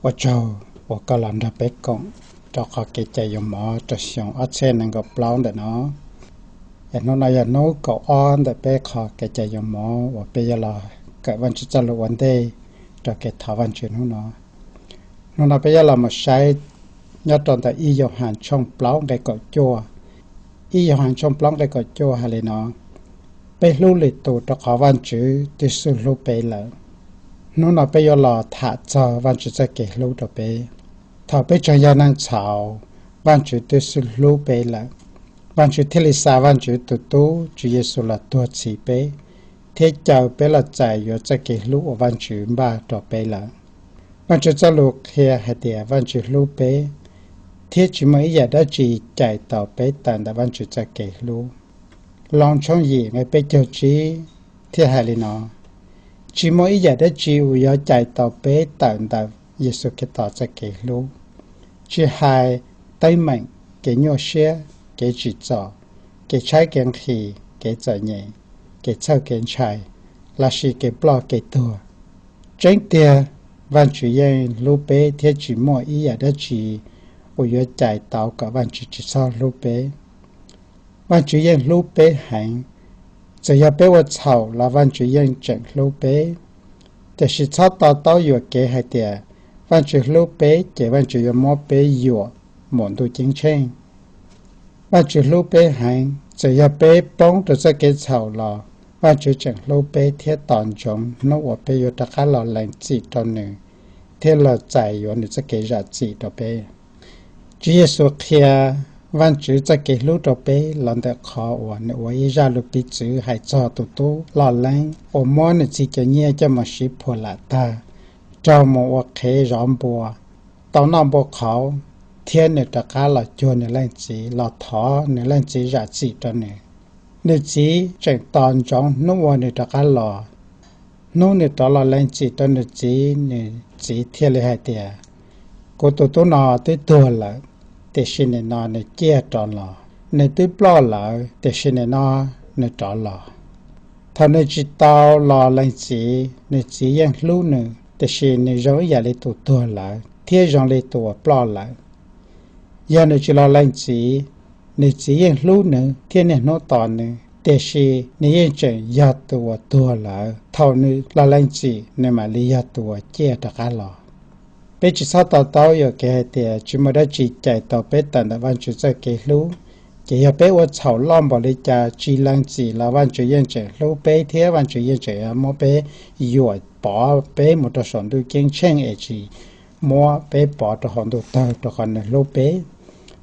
Ua tsaug uas koj los nrog peb koom rau qhov kev cai yoo mov rau xyoo ob txhiab nees nkaum plaub ntawm no. Es hnub no yog hnub kaum ob ntawm peb qhov kev cai yoo mov uas peb yuav los kawm Vajtswv txoj lus ua ntej rau kev thov Vajtswv hnub no. Hnub no peb yuav los mus saib nyob rau ntawm ib Yauhas tshooj plaub nqe kaum cuaj. Ib Yauhas tshooj plaub nqe kaum cuaj hais li no: Peb hlub lwm tus rau qhov Vajtswv twb xub hlub peb lawm. Hnub no peb yuav los tham txog Vajtswv txoj kev hlub rau peb. Thaum peb tseem yog neeg txhaum, Vajtswv twb xub hlub peb lawm. Vajtswv thiaj li xa Vajtswv tus Tub Tswv Yexus los tuag txhiv peb, thiab caw peb los txais yuav txoj kev hlub uas Vajtswv npaj rau peb lawm. Vajtswv txoj lus qhia hais tias Vajtswv hlub peb, thiab tsis muaj ib yam dab tsi cais tau peb tawm ntawm Vajtswv txoj kev hlub. Loos tshooj yim nqe peb caug tsib thiaj hais li no: Tsis muaj ib yam dab tsi uas yuav cais tau peb tawm ntawm Yexus Khetos txoj kev hlub, tsis hais teeb meem, kev nyuaj siab, kev tsim txom, kev tshaib kev nqhis, kev txom nyem, kev txhawj kev ntshai, lossis kev ploj kev tuag. Tseeb tiag, Vajtswv yeej hlub peb thiab tsis muaj ib yam dab tsi uas yuav cais tau kom Vajtswv tsis txhob hlub peb. Vajtswv yeej hlub peb heev. Txawm yog peb ua txhaum los Vajtswv yeej tseem hlub peb. Tiam sis txhob to taub yuam kev hais tias Vajtswv hlub peb ces Vajtswv yuav muab peb yuam mus ntuj ceeb tsheej. Vajtswv hlub peb heev, txawm yog peb poob rau txoj kev txhaum los Vajtswv tseem hlub peb thiab tos ntsoov hnub uas peb yuav rov qab los lees txim rau nws thiab los txais yuav nws txoj kev zam txim rau peb. Tswv Yexus qhia Vajtswv txoj kev hlub rau peb los ntawm qhov uas nws ua ib zaj lus piv txwv hais txog tus tub loj leeb uas muab nws txiv cov nyiaj coj mus siv phuam lam tag, raug mus ua qhev zov npua, tau noj npua qhauv, thiab nws rov qab los cuag nws leej txiv los thov nws leej txiv zam txim rau nws. Nws txiv tseem tos ntsoov hnub uas nws rov qab los. Hnub nws rov los lees txim rau nws txiv, nws txiv thiaj li hais tias, kuv tus tub no twb tuag lawm, tiam sis nim no nws ciaj rov los. Nws twb ploj lawm, tiam sis nim no nws rov los. Thaum nws tsis tau los lees txiv, nws txiv yeej hlub nws, tiam sis nws zoo ib yam li tus tuag lawm thiab zoo li tus uas ploj lawm. Yog nws tsis los lees txiv, nws txiv yeej hlub nws thiab niaj hnub tos nws, tiam sis nws yeej tseem yog tus uas tuag lawm. Thaum nws los lees txim, nws mam li yog tus uas ciaj rov qab los. Peb tsis txhob to taub yuam kev hais tias tsis muaj dab tsi cais tau peb tawm ntawm Vajtswv txoj kev hlub. Ces yog peb ua txhaum loj npaum li cas tsis lees txim los Vajtswv yeej tseem hlub peb thiab Vajtswv yeej tseem yuav muab peb yuam pov peb mus rau saum ntuj ceeb tsheej es tsis muab peb pov rau hauv ntuj tawg, rau qhov nws hlub peb.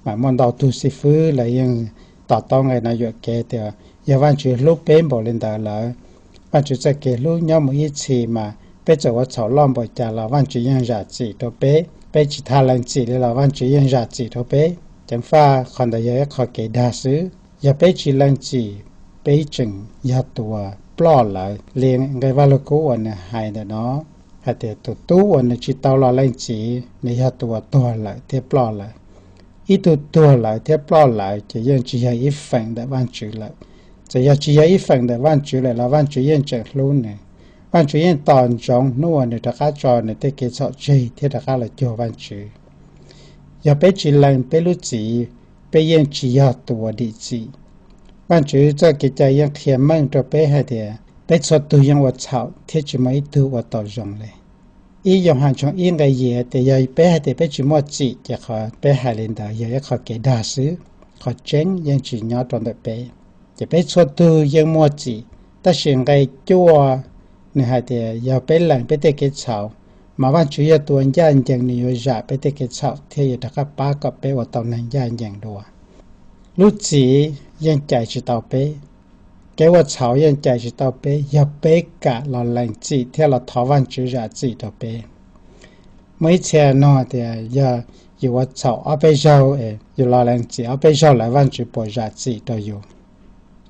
Mas muaj ntau tug xib fwb lawv yeej to taub nqe no yuam kev tias yog Vajtswv hlub peb npaum li ntawd lawm, Vajtswv txoj kev hlub nyob mus ib txhis mas peb txawm ua txhaum loj npaum cas los Vajtswv yeej zam txim rau peb. Peb tsis tas lees txim li los Vajtswv yeej zam txim rau peb. Ceev faj qhov ntawd yog ib qho kev dag xwb. Yog peb tsis lees txim, peb tseem yog tus uas ploj lawm li nqe Vaj Lug Kub uas nws hais ntawm no, hais tias tus tub uas nws tsis tau los lees txim, nws yog tus uas tuag lawm thiab ploj lawm. Ib tug tuag lawm thiab ploj lawm ces yeej tsis yog ib feem ntawm Vajtswv lawm. Txawm yog tsis yog ib feem ntawm Vajtswv lawm los Vajtswv yeej tseem hlub nws. Vajtswv yeej tos ntsoov hnub uas nws rov qab tso nws tej kev txhaum tseg thiab rov qab los cuag Vajtswv. Yog peb tsis lees peb lub txim, peb yeej tsis yog tus uas dim txim. Vajtswv txoj kev cai yeej qhia meej rau peb hais tias peb txhua tug yeej ua txhaum thiab tsis muaj ib tug ua tau zoo li. Ib Yauhas tshooj ib nqe yim tias yog peb hais tias peb tsis muaj txim ces qhov peb hais li ntawd yog ib qho kev dag xwb. Qhov tseeb yeej tsis nyob rau ntawm peb. Ces peb txhua tug yeej muaj txim, tab sis nqe cuaj nws hais tias yog peb lees peb tej kev txhaum, mas Vajtswv yog tus uas ncaj ncees, nws yuav zam peb tej kev txhaum thiab yuav rov qab pab kom peb ua tau neeg ncaj ncees dua. Lub txim yeej cais tsis tau peb, kev ua txhaum yeej cais tsis tau peb yog peb kam los lees txim thiab los thov Vajtswv zam txim rau peb. Muaj ib txhia nug tias yog yus ua txhaum ob peb zaug es yus los lees txim ob peb zaug lawm Vajtswv puas zam txim rau yus?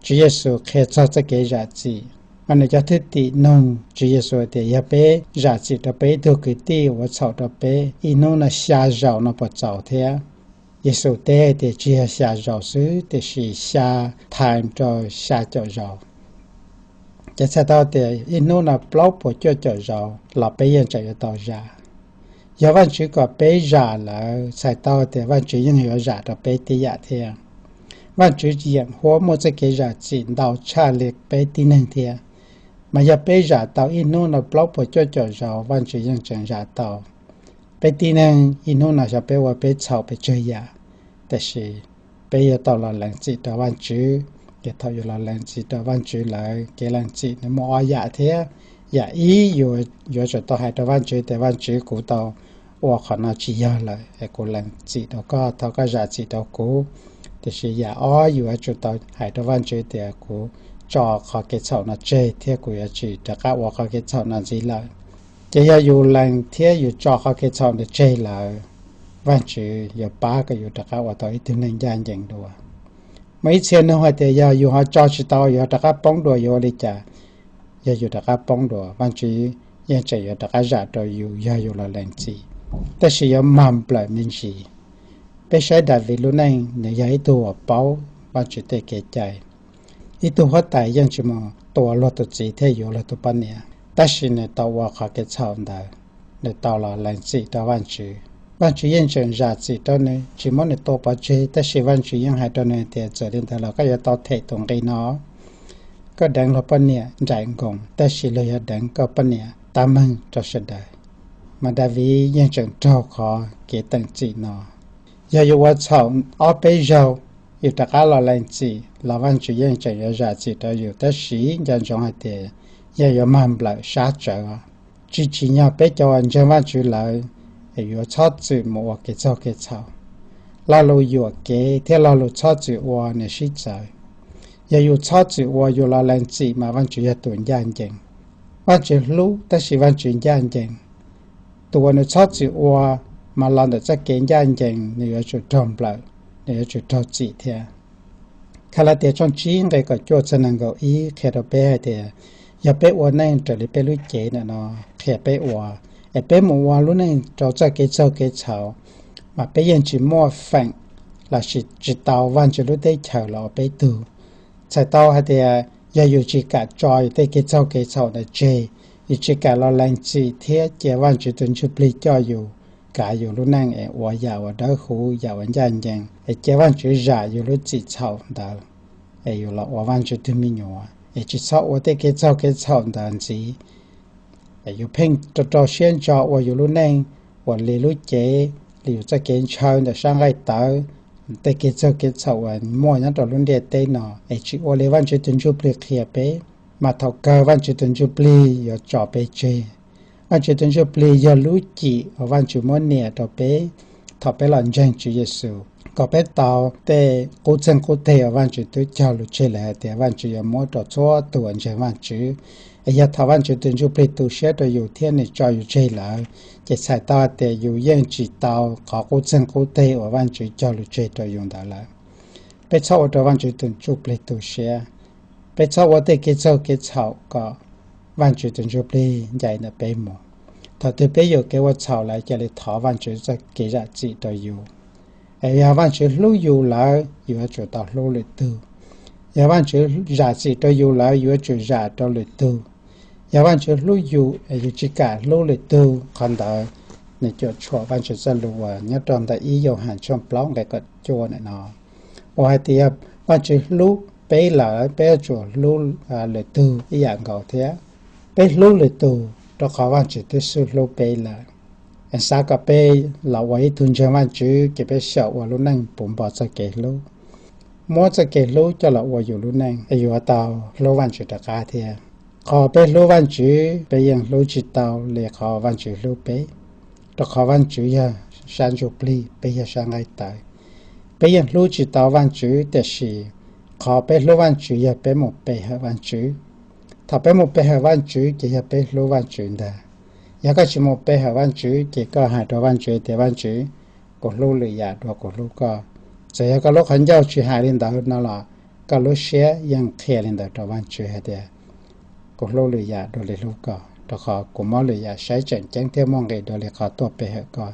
Tswv Yexus qhia txog txoj kev zam txim, mas nws cov thwj tim nug Tswv Yexus tias yog peb zam txim rau peb ib tug kwv tij ua txhaum rau peb ib hnub no xya zaus no puas txaus thiab? Yexus teb tias tsis yog xya zaus xwb, tiam sis xya times rau xya caum zaus. Ces txhais tau tias ib hnub no plaub puas cuaj caum zaus los peb yeej tseem yuav tau zam. Yog Vajtswv kom peb zam lawm, txhais tau tias Vajtswv yeej yuav zam rau peb tib yam thiab. Vajtswv yeem huab muaj txoj kev zam txim ntau tshaj li peb tib neeg thiab. Mas yog peb zam tau ib hnub no plaub puas cuaj caum zaus, Vajtswv yeej tseem zam tau. Peb tib neeg ib hnub no xyov peb ua peb txhaum pes tsawg yam, tiam sis peb yuav tau los lees txim rau Vajtswv. Ces thaum yus los lees txim rau Vajtswv lawm, kev lees txim nws muaj ob yam thiab. Yam ib, yuav tsum tau hais rau Vajtswv tias, Vajtswv, kuv tau ua qhov no tsis yog lawm es kuv lees txim rau koj, thov koj zam txim rau kuv. Tiam sis yam ob, yuav tsum tau hais rau Vajtswv tias, kuv tso qhov kev txhaum no tseg thiab kuv yuav tsis rov qab ua qhov kev txhaum no ntxiv lawm. Ces yog yus lees thiab yus tso qhov kev txhaum ntawd tseg lawm, Vajtswv yuav pab kom yus rov qab ua tau ib tug neeg ncaj ncees dua. Muaj ib txhia nug hais tias, yog yus ho tso tsis tau, yus ho rov qab poob dua yuav ua li cas? Yog yus rov qab poob dua, Vajtswv yeej tseem yuav rov qab zam rau yus yog yus los lees txim, tab sis yuav mag nplawm me ntsis. Peb saib Daviv lub neej, nws yog ib tug uas paub Vajtswv tej kev cai. Ib tug huab tais yeej tsis mus tua luag tus txiv thiab yuav luag tus poj niam, tab sis nws tau ua qhov kev txhaum ntawd, nws tau los lees txim rau Vajtswv. Vajtswv yeej tseem zam txim rau nws, tsis muab nws tua pov tseg, tab sis Vajtswv yeej hais rau nws tias, txawm li ntawd los koj yuav tau them tus nqi no: koj deev luag poj niam nraim nkoos, tab sis luag yuav deev koj poj niam tab meeg rau sawv daws. Mas Daviv yeej tseem raug qhov kev teem txim no. Yog yus ua txhaum ob peb zaug, yus rov qab los lees txim los Vajtswv yeej tseem yuav zam txim rau yus, tab sis nco ntsoov hais tias yog yuav mag nplawm sab tsawv. Tsis tsim nyog peb cov uas ntseeg Vajtswv lawm yuav txhob txwm mus ua kev txaug kev txhaum. Lo lus yuam kev thiab lo lus txhob txwm ua nws sib txawv. Yog yus txhob txwm ua, yus los lees txim mas Vajtswv yog tus ncaj ncees. Vajtswv hlub tab sis Vajtswv ncaj ncees. Tus uas nws txhob txwm ua mas los ntawm txoj kev ncaj ncees nws yuav tsum raug nplawm, nws yuav tsum raug txim thiab. Kalatias tshooj tsib nqe kaum cuaj txog nees nkaum ib qhia rau peb hais tias, yog peb ua neej raws li peb lub cev ntawm no qhia peb ua, es peb mus ua lub neej rau txoj kev txaug kev txhaum, mas peb yeej tsis muaj feem lossis tsis tau Vajtswv lub teb chaws los ua peb tug. Txhais tau hais tias yog yus tsis kam tso yus tej kev txaug kev txhaum ntawd tseg, yus tsis kam los lees txim thiab cia Vajtswv tus Ntsuj Plig coj yus, kav yus lub neej es ua yam uas dawb huv, yam uas ncaj ncees, es cia Vajtswv zam yus lub txim txhaum ntawd, es yus los ua Vajtswv tug me nyuam, es tsis txhob ua tej kev txaug kev txhaum ntawd ntxiv. Yus pheej rau rau siab ntso ua yus lub neej uas li lub cev, li yus txoj kev ntshaw ntawm sab nqaij tawv, tej kev txaug kev txhaum uas muaj nyob rau lub ntiaj teb no, es tsis ua li Vajtswv tus Ntsuj Plig qhia peb, mas thaum kawg Vajtswv tus Ntsuj Plig yuav tso peb tseg. Vajtswv tus Ntsuj Plig yog lub cim uas Vajtswv muab nias rau peb thaum peb los ntseeg Tswv Yexus, kom peb tau tej qub txeeg qub teg uas Vajtswv twb cog lus tseg lawm hais tias Vajtswv yuav muab rau txhua tus uas ntseeg Vajtswv. Es yog thaum Vajtswv tus Ntsuj Plig tu siab rau yus thiab nws tso yus tseg lawm, ces txhais tau hais tias yus yeej tsis tau qhov qub txeeg qub teg uas Vajtswv cog lus tseg rau yus ntawd lawm. Peb txhob ua rau Vajtswv tus Ntsuj Plig tu siab. Peb txhob ua tej kev txaug kev txhaum kom Vajtswv tus Ntsuj Plig ncaim ntawm peb mus. Thaum twg peb yuam kev ua txhaum lawm, cia li thov Vajtswv txoj kev zam txim rau yus. Es yog Vajtswv hlub yus lawm, yus yuav tsum tau hlub lwm tug. Yog Vajtswv zam txim rau yus lawm, yus yuav tsum zam rau lwm tug. Yog Vajtswv hlub yus es yus tsis kam hlub lwm tug, qhov ntawd nws cuam tshuam Vajtswv txoj lus uas nyob rau ntawm ib Yauhas tshooj plaub nqe kaum cuaj ntawm no, uas hais tias yog Vajtswv hlub peb lawm, peb yuav tsum hlub lwm tug ib yam nkaus thiab. Peb hlub lwm tug rau qhov Vajtswv twb xub hlub peb lawm. Xav kom peb los ua ib tug ntseeg Vajtswv ces peb xyaum ua lub neej puv npo txoj kev hlub, muab txoj kev hlub coj los ua yus lub neej, es yuav tau hlub Vajtswv rov qab thiab. Qhov peb hlub Vajtswv, peb yeej hlub tsis tau li qhov Vajtswv hlub peb, rau qhov Vajtswv yog sab ntsuj plig, peb yog sab nqaij tawv. Peb yeej hlub tsis tau Vajtswv, tiam sis qhov peb hlub Vajtswv yog peb mus pe hawm Vajtswv. Thaum peb mus pe hawm Vajtswv ces yog peb hlub Vajtswv ntag. Yog koj tsis mus pe hawm Vajtswv ces koj hais rau Vajtswv tias, Vajtswv, kuv hlub lwm yam dua kuv hlub koj. Txawm yog koj lub qhov ncauj tsis hais li ntawd no los koj lub siab yeej qhia li ntawd rau Vajtswv hais tias, kuv hlub lwm yam dua li hlub koj, rau qhov kuv muab lwm yam saib tseem ceeb thiab muaj nqis dua li qhov tuaj pe hawm koj.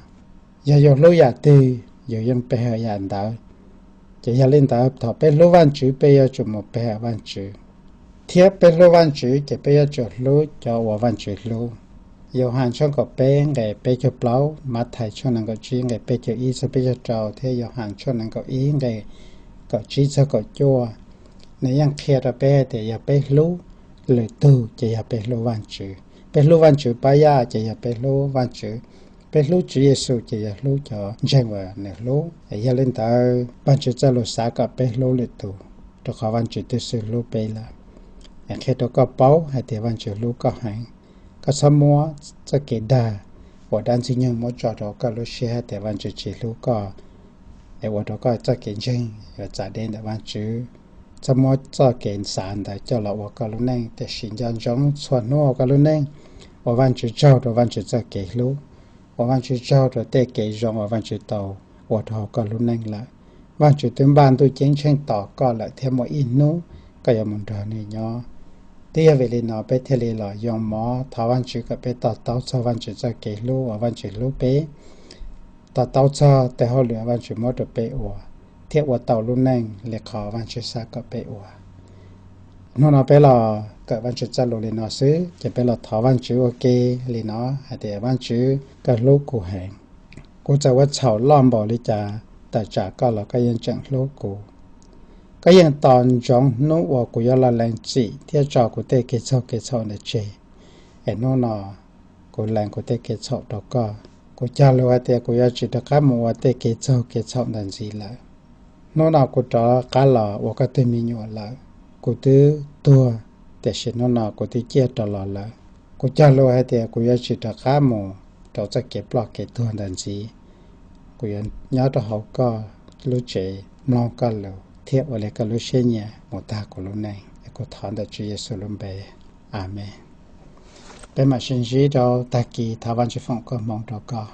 Yog yus hlub yam twg, yus yeej pe hawm yam ntawd. Ces yog li ntawd, thaum peb hlub Vajtswv, peb yuav tsum mus pe hawm Vajtswv. Thiab peb hlub Vajtswv ces peb yuav tsum hlub cov uas Vajtswv hlub. Yauhas tshooj kaum peb nqe peb caug plaub, Mathais tshooj nees nkaum tsib nqe peb caug ib txog peb caug rau, thiab Yauhas tshooj nees nkaum ib nqe kaum tsib txog kaum cuaj, nws yeej qhia rau peb hais tias yog peb hlub lwm tug ces yog peb hlub Vajtswv. Peb hlub Vajtswv pab yaj ces yog peb hlub Vajtswv. Peb hlub Tswv Yexus ces yog hlub cov ntseeg uas nws hlub. Yog li ntawd Vajtswv txoj lus xav kom peb hlub lwm tus, rau qhov Vajtswv twb xub hlub peb lawm. Es qhia rau koj paub hais tias Vajtswv hlub koj heev. Koj txhob muab txoj kev dag uas dab Ntxwg Nyoog muab tso rau koj lub siab hais tias Vajtswv tsis hlub koj, es ua rau koj txoj kev ntseeg yuav txav deb ntawm Vajtswv. Txhob muab txoj kev xav ntawd coj los ua koj lub neej, tiam sis nco ntsoov txhua hnub hauv koj lub neej ua Vajtswv tsaug rau Vajtswv txoj kev hlub, ua Vajtswv tsaug rau tej kev zoo uas Vajtswv tau ua rau hauv koj lub neej lawm. Vajtswv twb npaj ntuj ceeb tsheej tos koj lawm thiab muaj ib hnub koj yuav mus nrog nws nyob. Twb yog vim li no peb thiaj li los yoo mov thov Vajtswv kom peb to taub txog Vajtswv txoj kev hlub uas Vajtswv hlub peb, to taub txog tej hauj lwm Vajtswv muab rau peb ua, thiab ua tau lub neej li qhov Vajtswv xav kom peb ua. Hnub no peb los kawm Vajtswv txoj lus li no xwb, ces peb los thov Vajtswv ua ke li no hais tias, Vajtswv, koj hlub kuv heev. Kuv txawm ua txhaum loj npaum li cas tawm tsam koj los koj yeej tseem hlub kuv. Koj yeej tos ntsoov hnub uas kuv yuav los lees txim thiab tso kuv tej kev txaug kev txhaum ntawd tseg. Es hnub no kuv lees kuv tej kev txhaum rau koj. Kuv cog lus hais tias kuv yuav tsis rov qab mus ua tej kev txaug kev txhaum ntawd ntxiv lawm. Hnub no kuv rov qab los ua koj tus me nyuam lawm. Kuv twb tuag, tiam sis hnub no kuv twb ciaj rov los lawm. Kuv cog lus hais tias kuv yuav tsis rov qab mus rau txoj kev ploj kev tuag ntawd ntxiv. Kuv yuav nyob rau hauv koj lub tsev, mloog koj lus thiab ua li koj lub siab nyiam mus tag kuv lub neej. Kuv thov ntawm Tswv Yexus lub npe, Amees. Peb mam sib ntsib rau tag kis, thov Vajtswv foom koob hmoov rau koj.